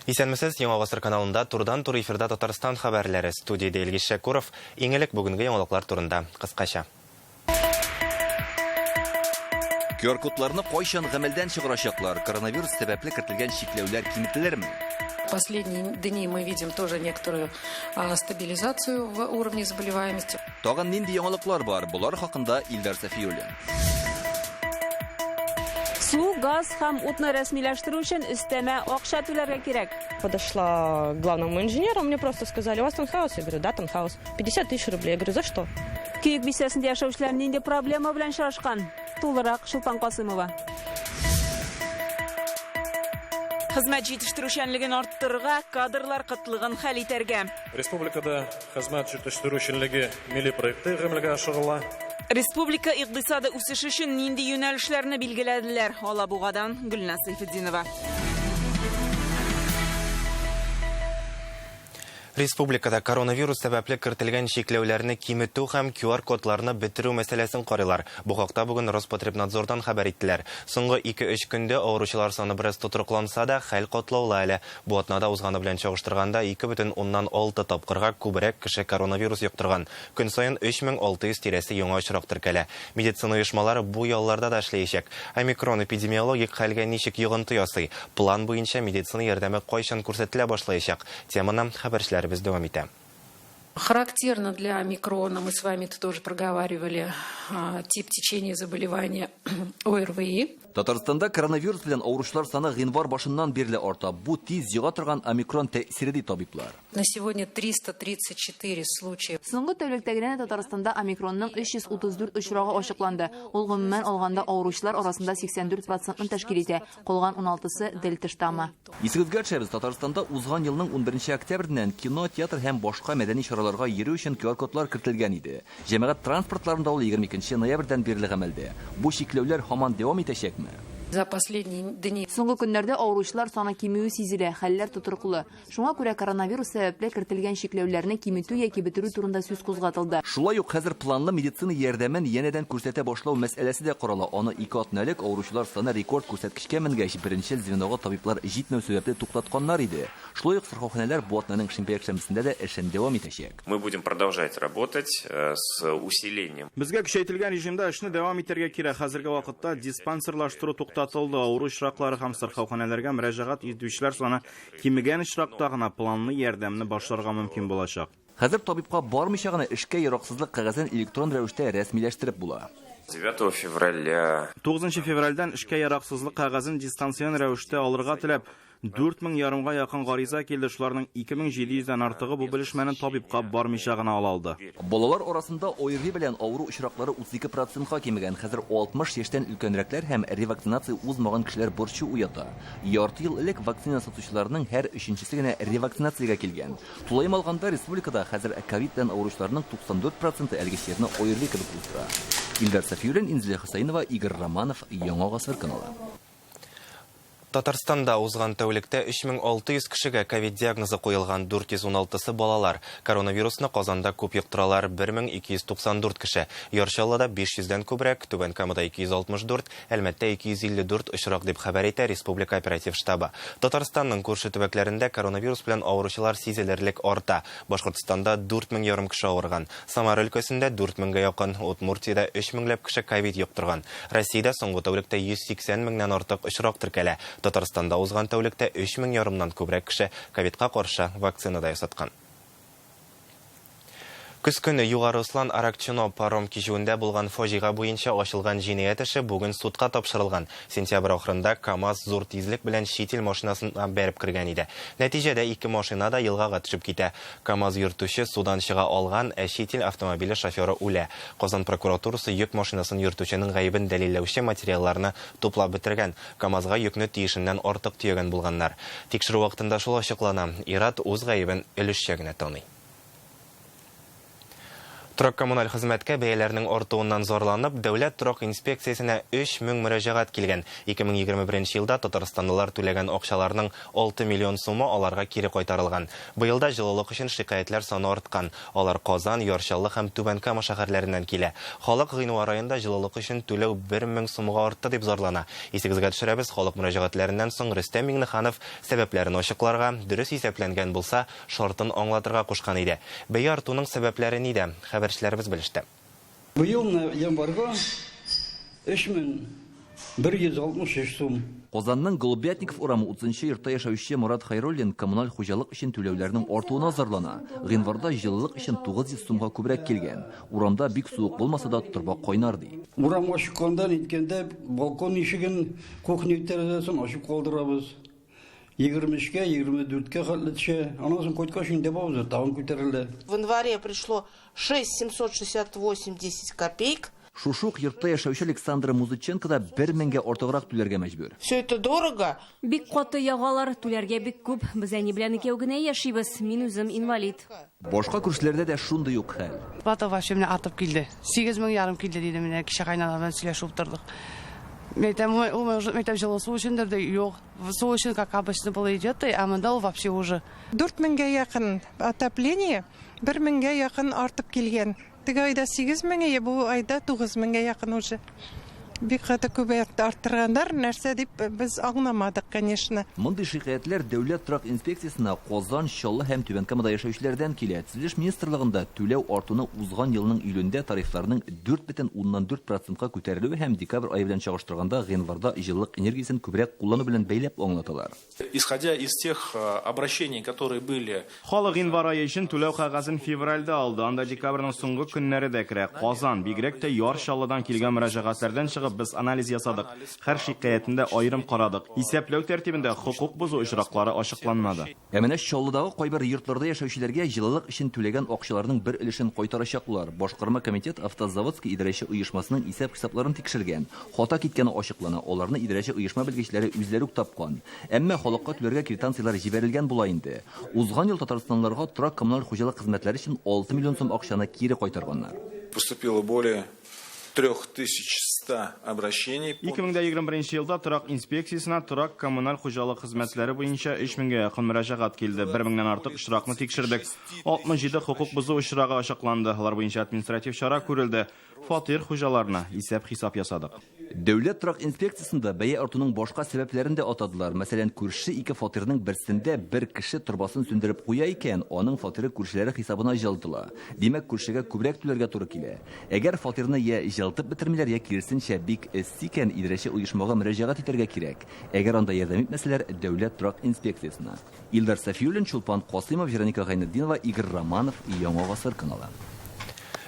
Исәнмесез, Яңа гасыр каналында турыдан-туры эфирда Татарстан хәбәрләре. Студиядә Илгиз Шәкүров. Иң элек бүгенге яңалыклар турында кыскача. QR-кодларны кайчан гамәлдән чыгарачаклар? Коронавирус сәбәпле кертелгән чикләүләр киметелерме? Последние дни мы видим тоже некоторую стабилизацию в уровне заболеваемости. Тагын нинди яңалыклар бар? Болар хакында Илдар Сафиуллин. Су, газ һәм утны рәсмиләштерү өчен өстәмә акча түләргә кирәк. Подошла к главному инженеру, мне просто сказали, у вас таунхаус? Я говорю, да, таунхаус. 50 тысяч рублей. Я говорю, за что? Көек бистәсендә яшәүчеләр нинди проблема белән очрашкан? Тулырак Чулпан Касыймова. Хезмәт җитештерүчәнлеген арттырырга, кадрлар кытлыгын хәл итәргә. Республикада хезмәт җитештерүчәнлеге милли проекты гамәлгә ашырыла. Республика икътисады үсеше өчен нинди юнәлешләрне билгеләделәр? Алабугадан Гөлназ Сәйфетдинова. Республикада коронавирус сәбәпле кертелгән чикләүләрне киметү һәм QR-кодларны бетерү мәсьәләсен карыйлар. Бу хакта бүген Роспотребнадзордан хәбәр иттеләр. Соңгы 2-3 көндә авыручылар саны бераз тотрыкланса да, хәл катлаулы әле. Бу атнада узганы белән чагыштырганда 2,6 тапкырга күбрәк кеше коронавирус йоктырган. Көн саен 3600 тирәсе яңа очрак теркәлә. Медицина оешмалары бу ялларда да эшләячәк. Омикрон эпидемиологик хәлгә ничек йогынты ясый? План буенча медицина ярдәме кайчан күрсәтелә башлаячак? Теманы хәбәрчеләребез дәвам итә. Характерно для омикрона, мы с вами это тоже проговаривали, тип течения заболевания ОРВИ. Татарстанда коронавирус белән авыручылар саны гыйнвар башыннан бирле арта. Бу тиз йога торган омикрон тәэсире ди табиблар. На сегодня 334 случая. Соңгы тәүлектә генә Татарстанда омикронның 334 очрагы ачыкланды. Ул гомумән алганда авыручылар арасында 84 процентны тәшкил итә. Калган 16-сы дельта штаммы. Исегезгә төшерәбез, Татарстанда узган елның 11 октябреннән кино, театр һәм башка мәдәни чараларга йөрү өчен QR-кодлар кертелгән иде. Җәмәгать транспортларында ул 22 ноябрьдән бирле гамәлдә. Бу чикләүләр һаман дәвам итәчәкме? За последние дни. Соңгы көннәрдә авыручылар саны кимүе сизелә, хәлләр тотрыклы. Шуңа күрә коронавирус сәбәпле кертелгән чикләүләрне киметү яки бетерү турында сүз кузгатылды. Шулай ук хәзер планлы медицина ярдәмен янәдән күрсәтә башлау мәсьәләсе дә карала. Аны ике атна элек авыручылар саны рекорд күрсәткечкә менгәч, беренчел звенога табиблар җитмәү сәбәпле туктатканнар иде. Шулай ук сырхауханәләр бу атнаның шимбә-якшәмбесендә дә эшен дәвам итәчәк. Мы будем продолжать работать с усилением. Безгә көчәйтелгән режимда эшне дәвам итәргә кирәк. Хәзерге вакытта диспансерлаштыру туктатылды. Авыру очраклары һәм сырхауханәләргә мөрәҗәгать итүчеләр саны кимегән очракта гына планлы ярдәмне башларга мөмкин булачак. Хәзер табибка бармыйча гына эшкә яраксызлык кәгазен электрон рәвештә рәсмиләштереп була. 9 февраля. 9 февральдән эшкә яраксызлык кәгазен дистанцион рәвештә алырга теләп 4 мең ярымга якын гариза килде. Шуларның 2700дән артыгы бу белешмәне табибка бармыйча гына ала алды. Балалар арасында ОРВИ белән авыру очраклары 32 процентка кимегән. Хәзер 60 яшьтән өлкәнрәкләр һәм ревакцинация узмаган кешеләр борчу уята. Ярты ел элек вакцина сатучыларның һәр өченчесе генә ревакцинациягә килгән. Тулаем алганда республикада хәзер ковид белән авыручыларның 94 проценты әлеге чирне ОРВИ кебек уздыра. Илдар Сафиуллин, Инзилә Хөсәенова, Игорь Романов, Яңа гасыр каналы. Татарстанда узган тәүлектә 3600 кешегә ковид диагнозы куелган, 416-сы балалар. Коронавирусны Казанда күп йоктыралар, 1294 кеше. Яр Чаллыда 500дән күбрәк, Түбән Камада 264, Әлмәттә 254 очрак дип хәбәр итә Республика оператив штабы. Татарстанның күрше төбәкләрендә коронавирус белән авыручылар сизелерлек арта. Башкортстанда 4 мең ярым кеше авырган. Самара өлкәсендә 4 меңгә якын, Удмуртиядә 3 меңләп кеше ковид йоктырган. Россиядә соңгы тәүлектә 180 меңнән артык очрак теркәлә. Татарстанда узган тәүлектә 3 мең ярымнан күбрәк кеше ковидка каршы вакцина да ясаткан. Көз көне Югары Ослан Аракчино паром кичүендә булган фаҗига буенча ачылган җинаять эше бүген судка тапшырылган. Сентябрь ахырында КАМАЗ зур тизлек белән чит ил машинасына бәреп кергән иде. Нәтиҗәдә ике машина да елгага төшеп китә. КАМАЗ йөртүче судан чыга алган, ә чит ил автомобиле шоферы үлә. Казан прокуратурасы йөк машинасын йөртүченең гаебен дәлилләүче материалларны туплап бетергән. КАМАЗга йөкне тиешеннән артык төягән булганнар. Тикшерү вакытында шул ачыклана. Ир-ат үз гаебен өлешчә генә таный. Торак коммуналь хезмәткә бәяләрнең артуыннан зарланып, Дәүләт торак инспекциясенә 3000 мөрәҗәгать килгән. 2021 елда татарстанлылар түләгән акчаларның 6 миллион сумы аларга кире кайтарылган. Быел да җылылык өчен шикаятьләр саны арткан. Алар Казан, Яр Чаллы һәм Түбән Кама шәһәрләреннән килә. Халык гыйнвар аенда җылылык өчен түләү 1000 сумга артты дип зарлана. Исегезгә төшерәбез, халык мөрәҗәгатьләреннән соң Рөстәм Миңнеханов сәбәпләрен ачыкларга, дөрес исәпләнгән булса, шартын аңлатырга кушкан иде. Бәя артуның сәбәпләре нидә? Хәбәрчеләребез белеште. Быел январьга 3163 сум. Казанның Голубятников урамы 30 йортта яшәүче Мурат Хайруллин коммуналь хуҗалык өчен түләүләрнең артуына зарлана. Гыйнварда җылылык өчен 900 сумга күбрәк килгән. Урамда бик суык булмаса да торба кайнар ди. Урамга чыкканда ниткәндә балкон ишеген, кухня тәрәзәсен ачып калдырабыз. 23-кә, 24-кә хәтле төшә. Аннан соң кайткач инде бабыз тагын күтәрелә. В январе пришло 6 768,10 копеек. Шушы ук йортта яшәүче Александра Музыченко да 1000гә артыграк түләргә мәҗбүр. Все это дорого. Бик каты ягалар, түләргә бик күп. Без әни белән икәү генә яшибез. Мин үзем инвалид. Башка күршеләрдә дә шундый ук хәл. Плата вообще менә артып килде. 8500 килде диде, менә кичә кайнана белән сөйләшеп утырдык. Мәйтәм, ул может, мәйтәм, җылы су өчендер ди. Юк, су өчен как обычно было идет, а монда ул вообще уже. 4000гә якын отопление, 1000гә якын артып килгән. Теге айда 8000, бу айда 9000гә якын уже. Бик каты күбәйтте арттырганнар, нәрсә дип без аңламадык, конечно. Мондый шикаятьләр Дәүләт торак инспекциясенә Казан, Чаллы һәм Түбән Камада яшәүчеләрдән килә. Төзелеш министрлыгында түләү артуны узган елның июлендә тарифларның 4,4%-ка күтәрелүе һәм декабрь ае белән чагыштырганда гыйнварда җылылык энергиясен күбрәк куллану белән бәйләп аңлаталар. Исходя из тех обращений, которые были. Халык гыйнвар ае өчен түләү кәгазен февральдә алды. Анда декабрьнең соңгы көннәре дә керә. Казан, бигрәк тә Яр Чаллыдан килгән мөрәҗәгатьләрдән чыгып без анализ ясадык. Һәр шикаятен дә аерым карадык. Исәпләү тәртибендә хокук бозу очраклары ачыкланмады. Ә менә Чаллыдагы кайбер йортларда яшәүчеләргә җылылык өчен түләгән акчаларның бер өлешен кайтарачаклар. Башкарма комитет Автозаводский идарәче оешмасының исәп-хисапларын тикшергән. Хата киткәне ачыклана. Аларны идарәче оешма белгечләре үзләре үк тапкан. Әмма халыкка түләргә квитанцияләр җибәрелгән була инде. Узган ел татарстанлыларга торак коммуналь хуҗалык хезмәтләре өчен 6 миллион сум акчаны кире кайтарганнар. Поступило более 3100 обращений. 2021 елда торак инспекциясенә торак коммуналь хуҗалык хезмәтләре буенча 3000гә якын мөрәҗәгать килде. 1000нән артык очракны тикшердек. 67 хокук бозу очрагы ачыкланды. Алар буенча административ чара күрелде. Фатир хуҗаларына исәп-хисап ясадык. Дәүләт торак инспекциясендә бәя артуның башка сәбәпләрен дә атадылар. Мәсәлән, күрше ике фатирның берсендә бер кеше торбасын сүндереп куя икән, аның фатиры күршеләре хисабына җылытыла. Димәк, күршегә күбрәк түләргә туры килә. Әгәр фатирны я җылытып бетермиләр, я киресенчә бик эссе икән, идарәче оешмага мөрәҗәгать итәргә кирәк. Әгәр анда ярдәм итмәсәләр, дәүләт торак инспекциясенә. Илдар Сафиуллин, Чулпан Касымов, Вероника Гайнетдинова, Игорь Романов, Яңа Гасыр каналы.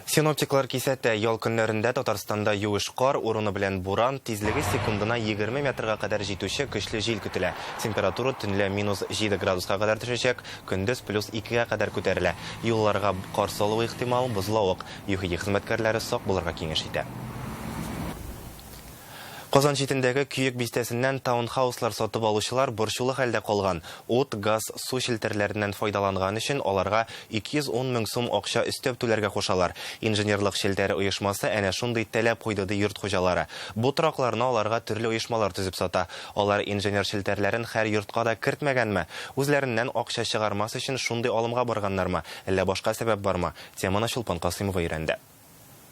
Синоптиклар кисәтә, ял көннәрендә Татарстанда юеш кар, урыны белән буран, тизлеге секундына 20 метрга кадәр җитүче көчле җил көтелә. Температура төнлә минус 7 градуска кадәр төшәчәк, көндез плюс 2-гә кадәр күтәрелә. Юлларга кар салуы ихтимал, бозлавык. ЮХИДИ хезмәткәрләре сак булырга киңәш итә. Казан читендәге Көек бистәсеннән таунхауслар сатып алучылар борчулы хәлдә калган. Ут, газ, су челтәрләреннән файдаланган өчен аларга 210 мең сум акча өстәп түләргә кушалар. Инженерлык челтәре оешмасы әнә шундый таләп куйды, ди йорт хуҗалары. Бу торакларны аларга төрле оешмалар төзеп сата. Алар инженер челтәрләрен һәр йортка да кертмәгәнме? Үзләреннән акча чыгармас өчен шундый алымга барганнармы? Әллә башка сәбәп бармы? Теманы Чулпан Касымова өйрәнде.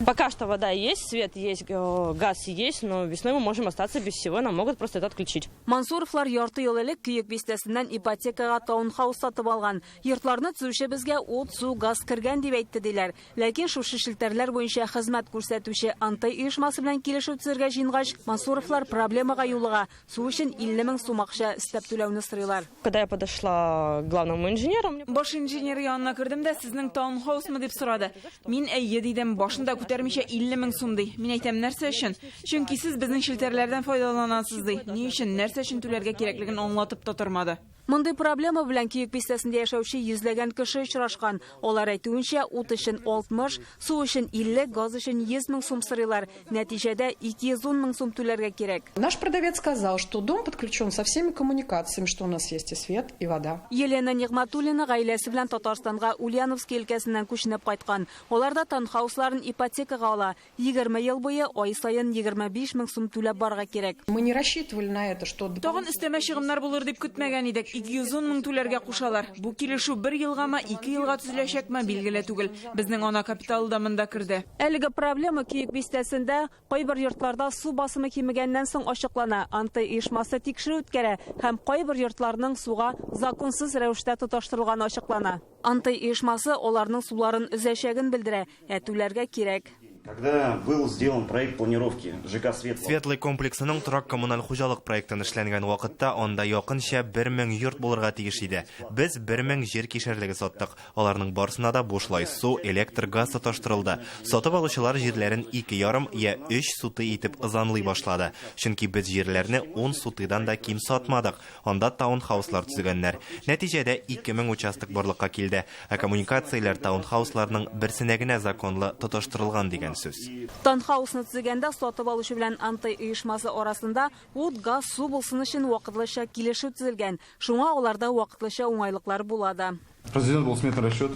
Пока что вода есть, свет есть, газ есть, но весной мы можем остаться без всего, нам могут просто это отключить. Мансуровлар ярты ел элек Көек бистәсеннән ипотекага таунхаус сатып алган. Йортларны төзүче безгә ут, су, газ кергән дип әйтте диләр. Ләкин шушы челтәрләр буенча хезмәт күрсәтүче Антей оешмасы белән килешү төзергә җыенгач, Мансуровлар проблемага юлыга. Су өчен 50 мең сум акча өстәп түләүне сорыйлар. Когда я подошла к главному инженеру, мне Баш инженер янына кердем дә, сезнең таунхаусмы дип сорады. Мин әйе дидем, башын да күтәрмичә 50 мең сум ди. Мин әйтәм, нәрсә өчен? Чөнки сез безнең челтәрләрдән файдаланасыз ди. Ни өчен, нәрсә өчен түләргә кирәклеген аңлатып та тормады. Мондый проблема белән Көек бистәсендә яшәүче йөзләгән кеше очрашкан. Алар әйтүенчә, ут өчен 60, су өчен 50, газ өчен 100 мең сум сорыйлар. Нәтиҗәдә 210 мең сум түләргә кирәк. Наш продавец сказал, что дом подключен со всеми коммуникациями, что у нас есть и свет, и вода. Елена Нигматуллина гаиләсе белән Татарстанга Ульяновск өлкәсеннән күченеп кайткан. Алар да таунхаусларын ипотекага ала. 20 ел буе ай саен 25 мең сум түләп барырга кирәк. Мы не рассчитывали на это, что Тагын өстәмә чыгымнар булыр дип көтмәгән идек. 210 мең түләргә кушалар. Бу килешү бер елгамы, 2 елга төзеләчәкме, билгеле түгел. Безнең ана капиталы да монда керде. Әлеге проблема Көек бистәсендә кайбер йортларда су басымы кимегәннән соң ачыклана. Антей оешмасы тикшерү үткәрә һәм кайбер йортларның суга законсыз рәвештә тоташтырылганы ачыклана. Антей оешмасы аларның суларын өзәчәген белдерә, ә түләргә кирәк. Когда был сделан проект планировки ЖК Светлый. Светлый комплексының торак коммуналь хуҗалык проектын эшләнгән вакытта анда якынча 1000 йорт булырга тиеш иде. Без 1000 җир кишәрлеге саттык. Аларның барысына да бушлай су, электр, газ тоташтырылды. Сатып алучылар җирләрен 2,5 я 3 сутый итеп ызанлый башлады. Чөнки без җирләрне 10 сутыйдан да ким сатмадык. Анда таунхауслар төзегәннәр. Нәтиҗәдә 2000 участок барлыкка килде. Ә коммуникацияләр таунхаусларның берсенә генә законлы тоташтырылган дигән сүз. Таунхаусны төзегәндә сатып алучы белән Антей оешмасы арасында ут, газ, су булсын өчен вакытлыча килешү төзелгән. Шуңа аларда вакытлыча уңайлыклар була да. Произведен был сметный расчет.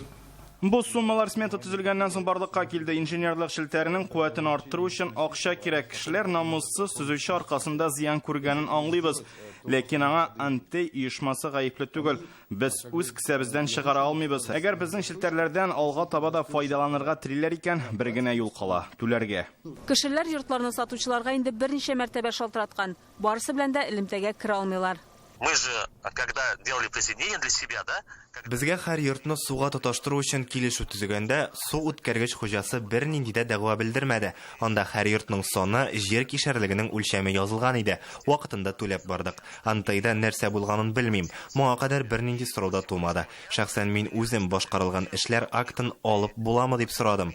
Бу суммалар смета төзелгәннән соң барлыкка килде. Инженерлык челтәренең куәтен арттыру өчен акча кирәк. Кешеләр намуссыз төзүче аркасында зыян күргәнен аңлыйбыз. Ләкин аңа Антей оешмасы гаепле түгел. Без үз кесәбездән чыгара алмыйбыз. Әгәр безнең челтәрләрдән алга таба да файдаланырга телиләр икән, бер генә юл кала түләргә. Кешеләр йортларны сатучыларга инде берничә мәртәбә шалтыраткан. Барысы белән дә элемтәгә керә алмыйлар. Мы же, когда делали присоединение для себя, да? Безгә һәр йортны суга тоташтыру өчен килешү төзегәндә, су үткәргеч хуҗасы бернинди дә дәгъва белдермәде. Анда һәр йортның саны, җир кишәрлегенең үлчәме язылган иде. Вакытында түләп бардык. Антейда нәрсә булганын белмим. Моңа кадәр бернинди сорау да тумады. Шәхсән мин үзем башкарылган эшләр актын алып буламы дип сорадым.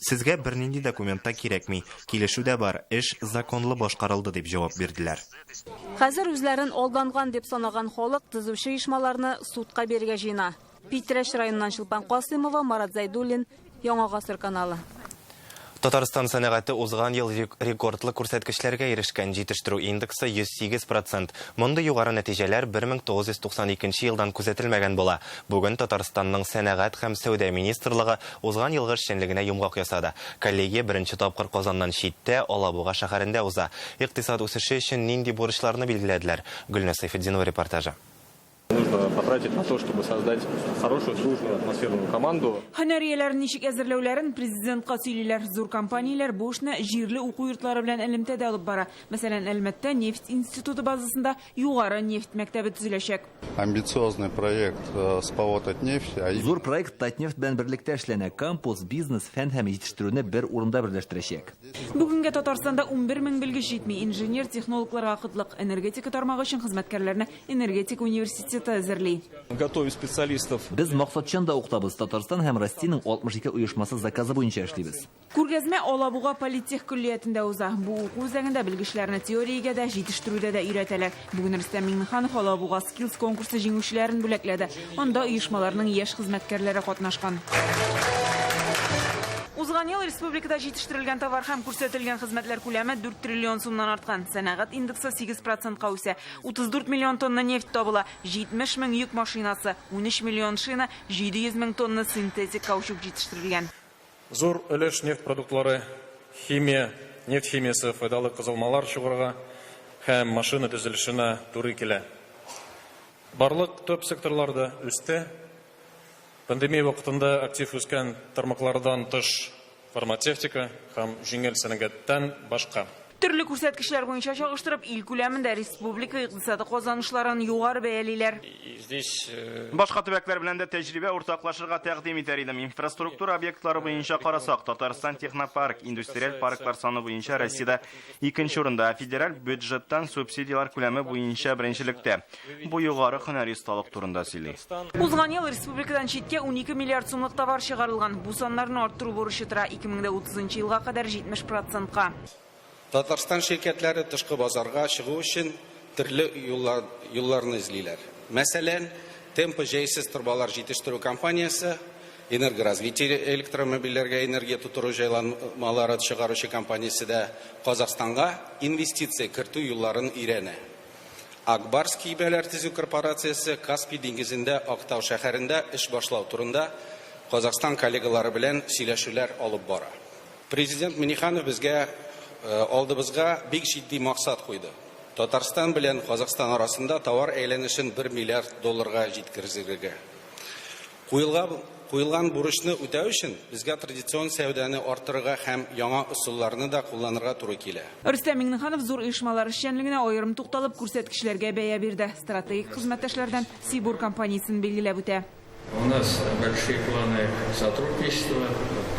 Сезгә бернинди документ та кирәкми. Килешү дә бар, эш законлы башкарылды дип җавап бирделәр. Хәзер үзләрен алданган дип санаган халык төзүче оешмаларны судка бирергә җыена. Питрәч районыннан Чулпан Касыймова, Марат Зайдуллин, Яңа Гасыр каналы. Татарстан сәнәгате узган ел рекордлы күрсәткечләргә ирешкән. Җитештерү индексы 108%. Мондый югары нәтиҗәләр 1992 елдан күзәтелмәгән була. Бүген Татарстанның сәнәгать һәм сәүдә министрлыгы узган елгы эшчәнлегенә йомгак ясады. Коллегия беренче тапкыр Казаннан читтә, Алабуга шәһәрендә уза. Икътисад үсеше өчен нинди бурычларны билгеләделәр? Гөлназ Сайфетдинова репортажы. Нужно потратить на то, чтобы создать хорошую, дружную, атмосферную команду. Һөнәр ияләрен ничек әзерләүләрен президентка сөйлиләр. Зур компанияләр бу эшне җирле уку йортлары белән элемтәдә алып бара. Мәсәлән, Әлмәттә нефть институты базасында югары нефть мәктәбе төзеләчәк. Амбициозный проект с ПАО «Татнефть». Зур проект «Татнефть» белән берлектә эшләнә. Кампус, бизнес, фән һәм җитештерүне бер урында берләштерәчәк. Бүгенгә Татарстанда 11 мең белгеч җитми. Инженер, технологларга кытлык. Энергетика тармагы өчен хезмәткәрләрне энергетика университеты әзерли. Готовим специалистов. Без максатчан да укытабыз. Татарстан һәм Россиянең 62 оешмасы заказы буенча эшлибез. Күргәзмә Алабуга политех көллиятендә уза. Бу уку үзәгендә белгечләрне теориягә дә, җитештерүдә дә өйрәтәләр. Бүген Рөстәм Миңнеханов Алабуга Skills конкурсы җиңүчеләрен бүләкләде. Анда оешмаларның яшь хезмәткәрләре катнашкан. Узган ел республикада җитештерелгән товар һәм күрсәтелгән хезмәтләр күләме 4 триллион сумнан арткан. Сәнәгать индексы 8%-ка үсә. 34 миллион тонна нефть табыла, 70 мең йөк машинасы, 13 миллион шина, 700 мең тонна синтетик каучук җитештерелгән. Зур өлеш нефть продуктлары, химия, нефть химиясе файдалы кызылмалар чыгаруга һәм машина төзелешенә туры килә. Барлык төп секторларда үсте. Пандемия вакытында актив үскән тармаклардан тыш фармацевтика һәм җиңел сәнәгатьтән башка. Төрле күрсәткечләр буенча чагыштырып, ил күләмендә республика икътисады казанышларын югары бәялиләр. Башка төбәкләр белән дә тәҗрибә уртаклашырга тәкъдим итәр идем. Инфраструктура объектлары буенча карасак, Татарстан технопарк, индустриаль парклар саны буенча Россиядә икенче урында, федераль бюджеттан субсидияләр күләме буенча беренчелектә. Бу югары һөнәри осталык турында сөйли. Узган ел республикадан читкә 12 миллиард сумлык товар чыгарылган. Бу саннарны арттыру бурычы тора 2030 елга кадәр 70%-ка. Татарстан ширкәтләре тышкы базарга чыгу өчен төрле юлларны эзлиләр. Мәсәлән, Темпо җәйсез торбалар җитештерү компаниясе, Энергоразвитие электромобильләргә энергия тутыру җайланмалары чыгаручы компаниясе дә Казахстанга инвестиция кертү юлларын өйрәнә. Ак Барс көймәләр төзү корпорациясе Каспий диңгезендә Актау шәһәрендә эш башлау турында Казахстан коллегалары белән сөйләшүләр алып бара. Президент Минниханов безгә алдыбызга бик җитди максат куйды. Татарстан белән Казахстан арасында товар әйләнешен 1 миллиард долларга җиткерергә. Куелган бурычны үтәү өчен безгә традицион сәүдәне арттырырга һәм яңа ысулларны да кулланырга туры килә. Рөстәм Миңнеханов зур оешмалар эшчәнлегенә аерым тукталып, күрсәткечләргә бәя бирде. Стратегик хезмәттәшләрдән Сибур компаниясен билгеләп үтә. У нас большие планы сотрудничества, вот,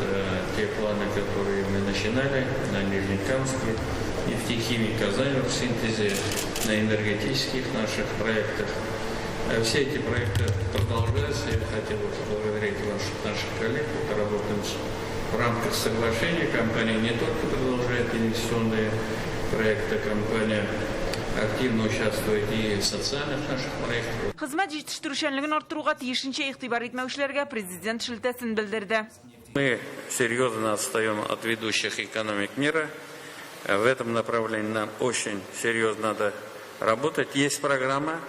те планы, которые мы начинали на Нижнекамске, нефтехимии, Казань-Оргсинтезе, на энергетических наших проектах. Все эти проекты продолжаются. Я хотел бы поблагодарить наших коллег. Вот работаем в рамках соглашения. Компания не только продолжает инвестиционные проекты, компания активно участвует и в социальных наших проектах. Хезмәт җитештерүчәнлеген арттыруга тиешенчә игътибар итмәүчеләргә президент шелтәсен белдерде. Мы серьезно отстаем от ведущих экономик мира. В этом направлении нам очень серьезно надо работать. Есть программа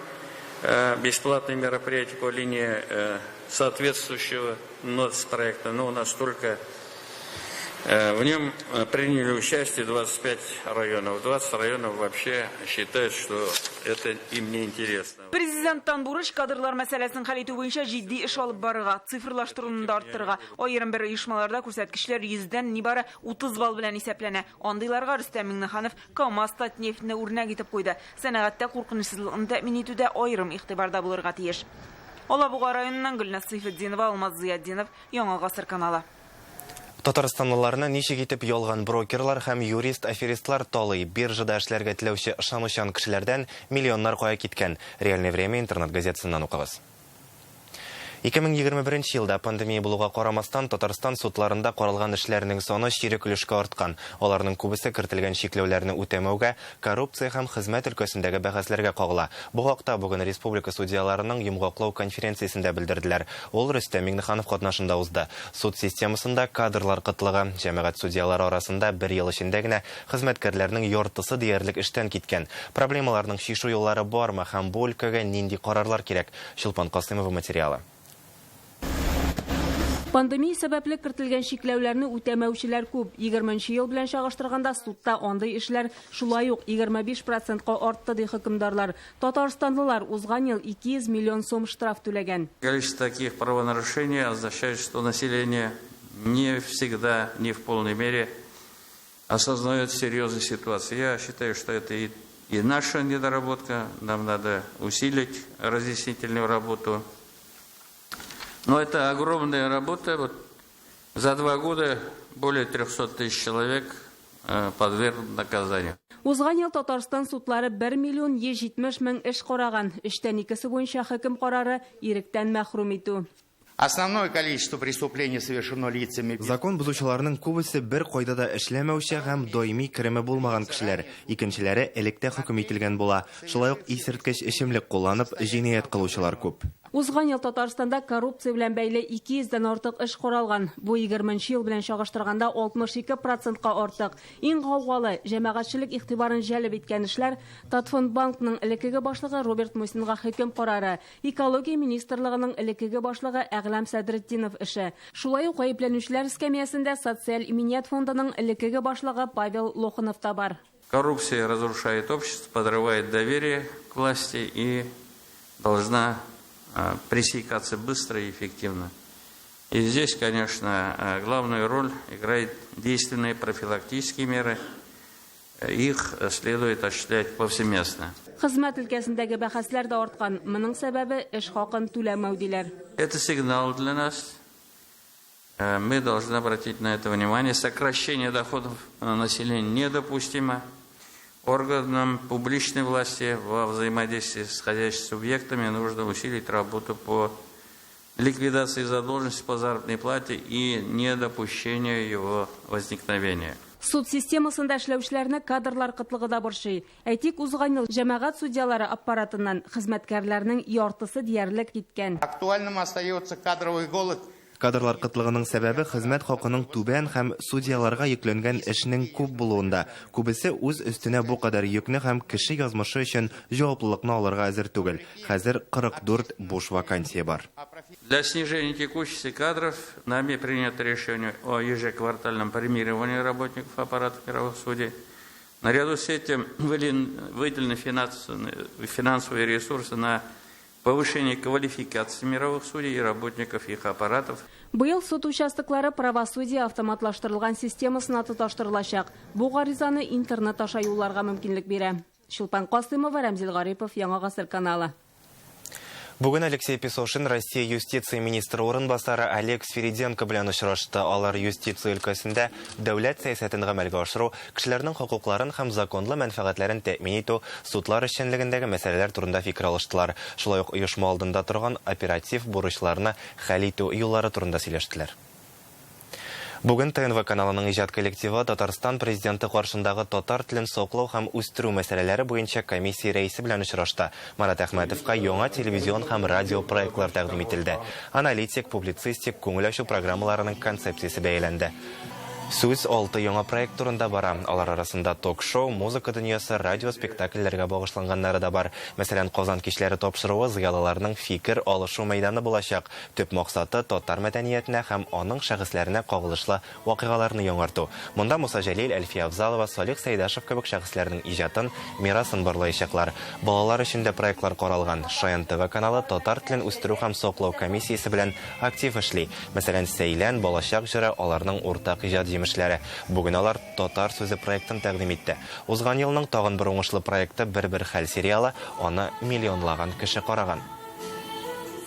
бесплатные мероприятия по линии соответствующего проекта, но у нас только в нем приняли участие 25 районов. 20 районов вообще считают, что это им не интересно. Президенттан бурыч кадрлар мәсьәләсен хәл итү буенча җитди эш алып барырга, цифрлаштыруны да арттырырга. Аерым бер оешмаларда күрсәткечләр 100дән нибары 30 балл белән исәпләнә. Андыйларга Рөстәм Миңнеханов КАМАЗ, Татнефтьне үрнәк итеп куйды. Сәнәгатьтә куркынычсызлыкны тәэмин итүдә аерым игътибарда булырга тиеш. Алабуга районыннан Гөлназ Сыйфетдинова, Алмаз Зыятдинов, Яңа Гасыр каналы. Татарстанлыларны ничек итеп ялган брокерлар һәм юрист-аферистлар талый, биржада эшләргә теләүче ышанучан кешеләрдән миллионнар кая киткән. Реальное время интернет-газетасыннан укыгыз. 2021 елда пандемия булуга карамастан Татарстан судларында каралган эшләрнең саны чирек өлешкә арткан. Аларның күбесе кертелгән чикләүләрне үтәмәүгә, коррупция һәм хезмәт өлкәсендәге бәхәсләргә кагыла. Бу хакта бүген республика судьяларының йомгаклау конференциясендә белдерделәр. Ул Рөстәм Миңнеханов катнашында узды. Суд системасында кадрлар кытлыгы, җәмәгать судьялары арасында бер ел эчендә генә хезмәткәрләрнең яртысы диярлек эштән киткән. Проблемаларның чишү юллары бармы һәм бу өлкәгә нинди карарлар кирәк? Чулпан Касымова материалы. Пандемия сәбәпле кертелгән чикләүләрне үтәмәүчеләр күп. 20 ел белән чагыштырганда судта андый эшләр шулай ук 25%ка артты, ди хөкемдарлар. Татарстанлылар узган ел 200 миллион сум штраф түләгән. Количество таких правонарушений означает, что население не всегда, не в полной мере осознает серьезность ситуации. Я считаю, что это и наша недоработка. Нам надо усилить разъяснительную работу. Но это огромная работа. Вот за 2 года более 300 тысяч человек подвергнут наказанию. Узган ел Татарстан судлары 1 миллион 170 мең эш караган. 3-тән 2-се буенча хөкем карары иректән мәхрүм итү. Основное количество преступлений совершено лицами. Закон бозучыларның күбесе бер кайда да эшләмәүче һәм даими кереме булмаган кешеләр. Икенчеләре электә хөкем ителгән була. Шулай ук исерткеч эчемлек кулланып җинаять кылучылар күп. Узган ел Татарстанда коррупция белән бәйле 200дән артык эш каралган. Бу 20 ел белән чагыштырганда 62%ка артык. Иң гаугалы җәмәгатьчелек игътибарын җәлеп иткән эшләр Татфондбанкның элеккеге башлыгы Роберт Мусинга хөкем карары, Экология министрлыгының элеккеге башлыгы Әгъләм Сәдретдинов эше. Шулай ук гаепләнүчеләр эскәмиясендә Социаль иминият фондының элеккеге башлыгы Павел Лоханов та бар. Коррупция разрушает общество, подрывает доверие к власти и должна пресекаться быстро и эффективно. И здесь, конечно, главную роль играют действенные профилактические меры. Их следует осуществлять повсеместно. Хезмәт өлкәсендәге бәхәсләр дә арткан. Моның сәбәбе эш хакын түләмәү диләр. Это сигнал для нас. Мы должны обратить на это внимание. Сокращение доходов населения недопустимо. Органам публичной власти во взаимодействии с входящими субъектами нужно усилить работу по ликвидации задолженности по заработной плате и недопущению его возникновения. Суд системасында эшләүчеләрне кадрлар кытлыгы да борчый. Әйтик, узган ел җәмәгать судьялары аппаратыннан хезмәткәрләрнең яртысы диярлек киткән. Актуальным остается кадровый голод. Кадрлар кытлыгының сәбәбе хезмәт хакының түбән һәм судьяларга йөкләнгән эшнең күп булуында. Күбесе үз өстенә бу кадәр йөкне һәм кеше язмышы өчен җаваплылыкны алырга әзер түгел. Хәзер 44 буш вакансия бар. Для снижения текучести кадров нами принято решение о ежеквартальном премировании работников аппарата мировых судей. Наряду с этим выделены финансовые ресурсы на повышение квалификации мировых судей и работников их аппаратов. Быел суд участоклары правосудие автоматлаштырылган системасына тоташтырылачак. Бу гаризаны интернет аша юлларга мөмкинлек бирә. Чулпан Касымова, Рәмзил Гарипов, Яңа Гасыр каналы. Бүген Алексей Песошин Россия юстиция министры урынбасары Олег Свириденко белән очрашты. Алар юстиция өлкәсендә дәүләт сәясәтен гамәлгә ашыру, кешеләрнең хокукларын һәм законлы мәнфәгатьләрен тәэмин итү, судлар эшчәнлегендәге мәсьәләләр турында фикер алыштылар. Шулай ук оешма алдында торган оператив бурычларны хәл итү юллары турында сөйләштеләр. Бүген ТНВ каналының иҗат коллективы Татарстан президенты каршындагы татар телен саклау һәм үстерү мәсьәләләре буенча комиссия рәисе белән очрашты. Марат Әхмәтовка яңа телевизион һәм радио проектлар тәкъдим ителде. Аналитик, публицистик, күңел ачу программаларының концепциясе бәяләнде. Сүз 6 яңа проект турында бара. Алар арасында ток-шоу, музыка дөньясы, радио спектакльләргә багышланганнары да бар. Мәсәлән, Казан кичләре тапшыруы зыялыларның фикер алышу мәйданы булачак. Төп максаты татар мәдәниятенә һәм аның шәхесләренә кагылышлы вакыйгаларны яңарту. Монда Муса Җәлил, Әлфия Авзалова, Салих Сәйдашев кебек шәхесләрнең иҗатын, мирасын барлаячаклар. Балалар өчен дә проектлар каралган. Шаян ТВ каналы татар телен үстерү һәм саклау комиссиясе белән актив эшли. Мәсәлән, Сәйлән, Балачак җыры аларның уртак иҗат җимешләре. Бүген алар Татар сүзе проектын тәкъдим итте. Узган елның тагын бер уңышлы проекты Бер-бер хәл сериалы, аны миллионлаган кеше караган.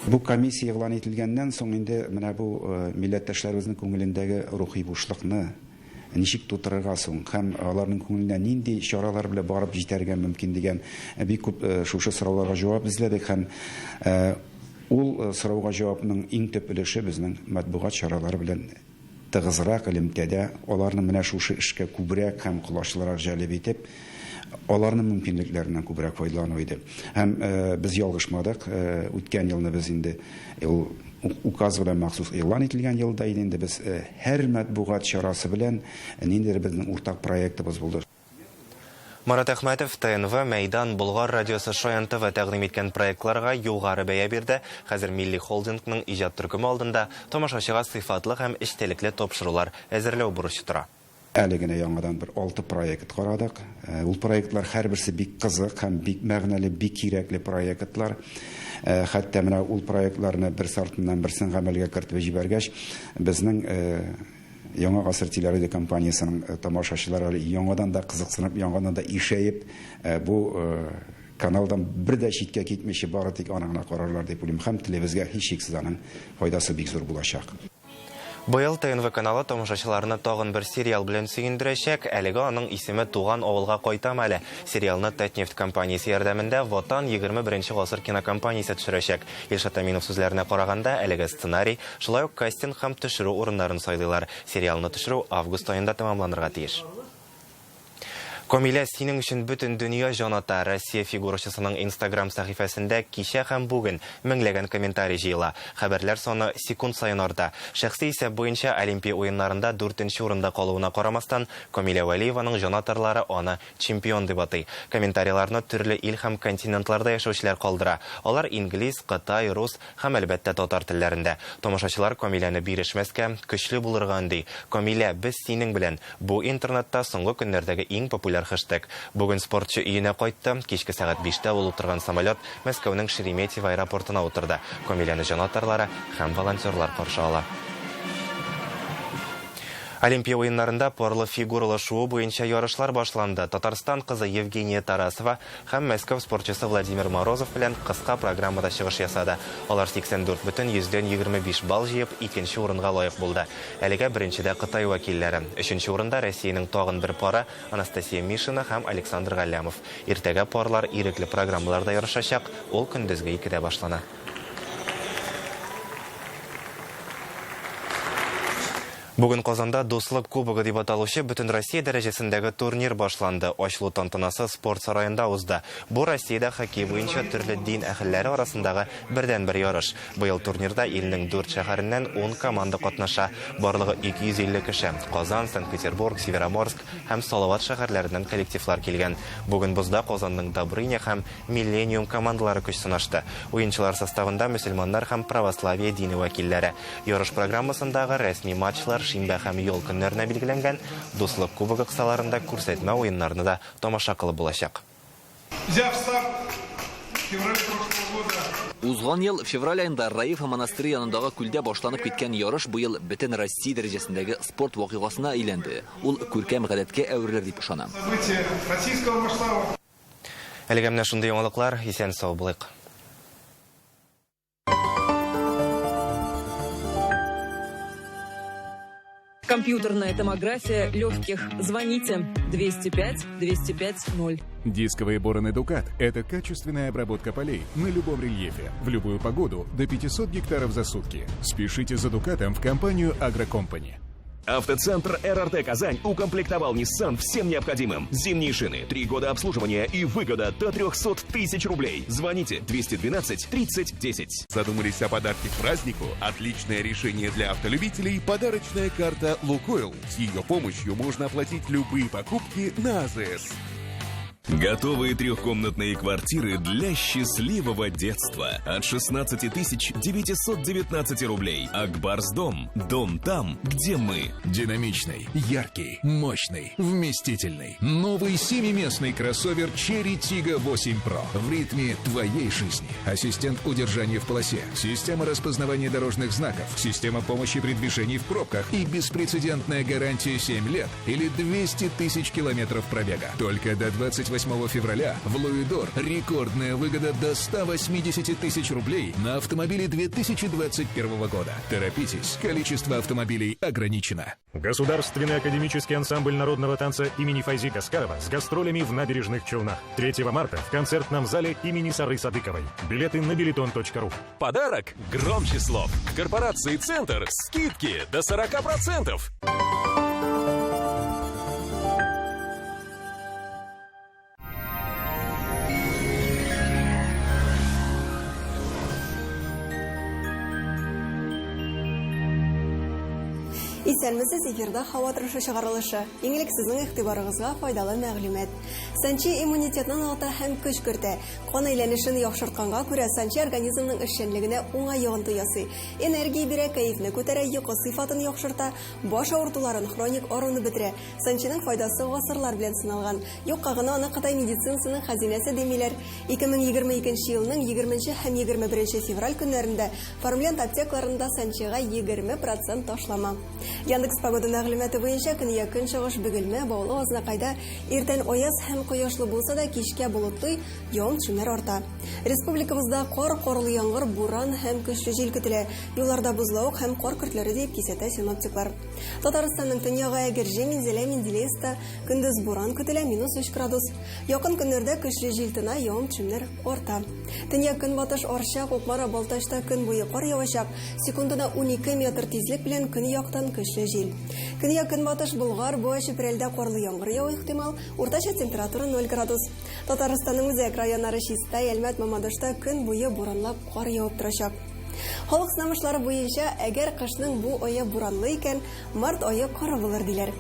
Бу комиссия игълан ителгәннән соң инде менә бу милләттәшләребезнең күңелендәге рухи бушлыкны ничек тутырырга соң һәм аларның күңеленә нинди чаралар белән барып җитәргә мөмкин дигән бик күп шушы сорауларга җавап эзләдек һәм ул сорауга җавапның иң төп өлеше безнең матбугат чаралары белән тыгызрак элемтәдә, аларны менә шушы эшкә күбрәк һәм колачлырак җәлеп итеп, аларның мөмкинлекләреннән күбрәк файдалану иде. Һәм без ялгышмадык, үткән елны без инде ул указ белән махсус игълан ителгән елда иде инде без һәр матбугат чарасы белән ниндидер безнең уртак проектыбыз булды. Марат Әхмәтов ТНВ, Мәйдан, Болгар радиосы Шаян ТВ тәкъдим иткән проектларга югары бәя бирде. Хәзер Милли холдингның иҗат төркеме алдында тамашачыга сыйфатлы һәм эчтәлекле тапшырулар әзерләү бурычы тора. Әле генә яңадан бер 6 проект карадык. Ул проектлар һәрберсе бик кызык һәм бик мәгънәле, бик кирәкле проектлар. Хәтта менә ул проектларны берсе артыннан берсен гамәлгә кертеп җибәргәч, безнең Яңа гасыр телерадио компаниясенең тамашачылары әле яңадан да кызыксынып, яңадан да ишәеп, бу каналдан бер дә читкә китмичә бары тик аны гына карарлар дип уйлыйм. Һәм телебезгә һичшиксез аның файдасы бик зур булачак. Быел ТНВ каналы тамашачыларны тагын бер сериал белән сөендерәчәк. Әлеге аның исеме Туган авылга кайтам әле. Сериалны Татнефть компаниясе ярдәмендә Ватан 21 гасыр кинокомпаниясе төшерәчәк. Илшат Әминов сүзләренә караганда, әлеге сценарий, шулай ук кастинг һәм төшерү урыннарын сайлыйлар. Сериалны төшерү август аенда тәмамланырга тиеш. Камилә, синең өчен бөтен дөнья җан ата. Россия фигурачысының Инстаграм сәхифәсендә кичә һәм бүген меңләгән комментарий җыела. Хәбәрләр саны секунд саен арта. Шәхси исәп буенча Олимпия уеннарында 4нче урында калуына карамастан, Камилә Вәлиеваның җанатарлары аны чемпион дип атый. Комментарийларны төрле ил һәм континентларда яшәүчеләр калдыра. Алар инглиз, кытай, рус һәм әлбәттә татар телләрендә. Тамашачылар Камиләне бирешмәскә, көчле булырга өнди. Камилә, без синең белән. Бу интернетта соңгы көннәрдәге иң популяр хэштег. Бүген спортчы өенә кайтты. Кичке сәгать 5тә ул утырган самолет Мәскәүнең Шереметьево аэропортына утырды. Камиләне җанатарлары һәм волонтерлар каршы ала. Олимпия уеннарында парлы фигуралы шуу буенча ярышлар башланды. Татарстан кызы Евгения Тарасова һәм Мәскәү спортчысы Владимир Морозов белән кыска программада чыгыш ясады. Алар 84,25 балл җыеп, икенче урынга лаек булды. Әлегә беренчедә Кытай вәкилләре. Өченче урында Россиянең тагын бер пары Анастасия Мишина һәм Александр Галлямов. Иртәгә парлар ирекле программаларда ярышачак. Ул көндезге 2дә башлана. Бүген Казанда Дуслык кубогы дип аталучы Бөтенроссия дәрәҗәсендәге турнир башланды. Ачылу тантанасы спорт сараенда узды. Бу Россиядә хоккей буенча төрле дин әһелләре арасындагы бердәнбер ярыш. Быел турнирда илнең дүрт шәһәреннән ун команда катнаша. Барлыгы 250 кеше. Казан, Санкт-Петербург, Североморск һәм Салават шәһәрләреннән коллективлар килгән. Бүген бозда Казанның Добрыня һәм Миллениум командалары көч сынашты. Уенчылар составында мөселманнар һәм православие дине вәкилләре. Ярыш программасындагы рәсми матчлар шимбә һәм ял көннәренә билгеләнгән. Дуслык кубогы кысаларында күрсәтмә уеннарны да тамаша кылып булачак. Взяв старт в феврале прошлого года. Узган ел февраль аенда Раифа монастыре янындагы күлдә башланып киткән ярыш быел бөтен Россия дәрәҗәсендәге спорт вакыйгасына әйләнде. Ул күркәм гадәткә әверелер дип ышанам. Событие российского масштаба. Әлегә менә шундый яңалыклар. Исән-сау булыйк. Компьютерная томография легких. Звоните 205 205 0. Дисковые бороны «Дукат» – это качественная обработка полей на любом рельефе, в любую погоду, до 500 гектаров за сутки. Спешите за «Дукатом» в компанию «Агрокомпани». Автоцентр РРТ Казань укомплектовал Nissan всем необходимым. Зимние шины, 3 года обслуживания и выгода до 300 тысяч рублей. Звоните 212 30 10. Задумались о подарке к празднику? Отличное решение для автолюбителей – подарочная карта «Лукойл». С ее помощью можно оплатить любые покупки на АЗС. Готовые трехкомнатные квартиры для счастливого детства. От 16 919 рублей. Акбарс дом. Дом там, где мы. Динамичный, яркий, мощный, вместительный. Новый семиместный кроссовер Chery Tiggo 8 Pro. В ритме твоей жизни. Ассистент удержания в полосе, система распознавания дорожных знаков, система помощи при движении в пробках и беспрецедентная гарантия 7 лет или 200 тысяч километров пробега. Только до 28 февраля в Луидор рекордная выгода до 180 тысяч рублей на автомобили 2021 года. Торопитесь, количество автомобилей ограничено. Государственный академический ансамбль народного танца имени Файзи Гаскарова с гастролями в Набережных Челнах. 3 марта в концертном зале имени Сары Садыковой. Билеты на билетон.ру. Подарок громче слов. В корпорации «Центр» скидки до 40%. Исәнмесез, эфирда һава торышы чыгарылышы. Иң элек сезнең игътибарыгызга файдалы мәгълүмат. Санчи иммунитетны ныгыта һәм көч кертә. Кан әйләнешен яхшыртканга күрә санчи организмның эшчәнлегенә уңай йогынты ясый. Энергия бирә, кәефне күтәрә, йокы сыйфатын яхшырта, баш авыртуларын, хроник аруны бетерә. Санчиның файдасы гасырлар белән сыналган. Юкка гына аны Кытай медицинасының хәзинәсе димиләр. 2022 елның 20 һәм 21 февраль көннәрендә Фармленд аптекаларында санчига 20% ташлама. Яндекс погода мәгълүматы буенча көньяк көнчыгыш Бөгелмә, Баулы, Азнакайда иртән аяз һәм кояшлы булса да кичкә болытлы, явым-төшемнәр арта. Республикабызда кар, карлы яңгыр, буран һәм көчле җил көтелә. Юлларда бозлавык һәм кар көртләре дип кисәтә синоптиклар. Татарстанның төньягы Әгерҗе, Минзәлә, Менделеевскта көндез буран көтелә, -3 градус. Якын көннәрдә көчле җил тына, явым-төшемнәр арта. Төньяк көнбатыш Арча, Кукмара, Балтачта көн буе кар явачак. Секундына 12 метр тизлек белән көньяктан көчле җил. Көньяк көнбатыш Болгар, Буа, Чүпрәлдә карлы яңгыр яву ихтимал, уртача температура 0 градус. Татарстанның үзәк районнары Чистай, Әлмәт, Мамадышта көн буе буранлап кар явып торачак. Халык сынамышлары буенча, әгәр кышның бу ае буранлы икән, март ае коры булыр диләр.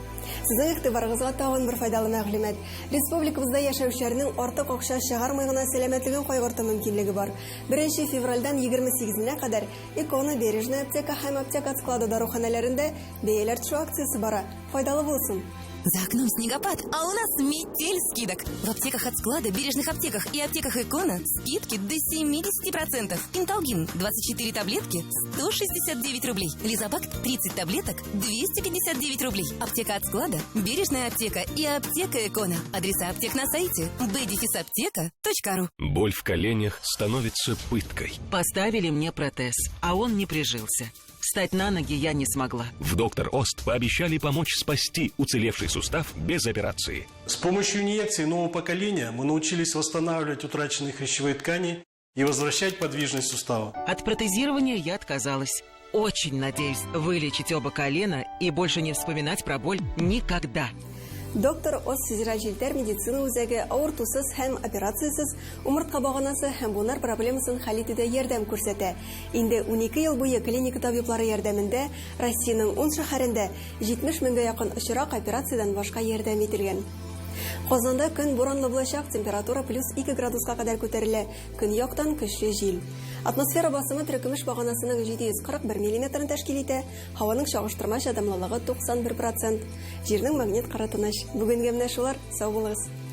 Сезнең игътибарыгызга тагын бер файдалы мәгълүмат. Республикабызда яшәүчеләрнең артык акча чыгармый гына сәламәтлеген кайгырту мөмкинлеге бар. 1 февральдән 28-нә кадәр Икона, Бережная аптека һәм аптека склады даруханәләрендә бәяләр төшү акциясе бара. Файдалы булсын! За окном снегопад, а у нас метель скидок. В аптеках от склада, бережных аптеках и аптеках Икона скидки до 70%. Пенталгин 24 таблетки 169 рублей. Лизобакт 30 таблеток 259 рублей. Аптека от склада, бережная аптека и аптека Икона. Адреса аптек на сайте b-аптека.ру. Боль в коленях становится пыткой. Поставили мне протез, а он не прижился. Встать на ноги я не смогла. В Доктор Ост пообещали помочь спасти уцелевший сустав без операции. С помощью инъекций нового поколения мы научились восстанавливать утраченные хрящевые ткани и возвращать подвижность сустава. От протезирования я отказалась. очень надеюсь вылечить оба колена и больше не вспоминать про боль никогда. Доктор Оз федераль челтәр медицина үзәге авыртусыз һәм операциясез умыртка баганасы һәм буыннар проблемасын хәл итүдә ярдәм күрсәтә. Инде 12 ел буе клиника табиблары ярдәмендә Россиянең 10 шәһәрендә 70 меңгә якын очрак операциядән башка ярдәм ителгән. Казанда көн буранлы булачак, температура плюс 2 градуска кадәр күтәрелә, көньяктан көчле җил. Атмосфера басымы терекөмеш баганасының 741 миллиметрын тәшкил итә, һаваның чагыштырмача дымлылыгы 91 процент. Җирнең магнит кыры тыныч. Бүгенгә менә шулар, сау булыгыз.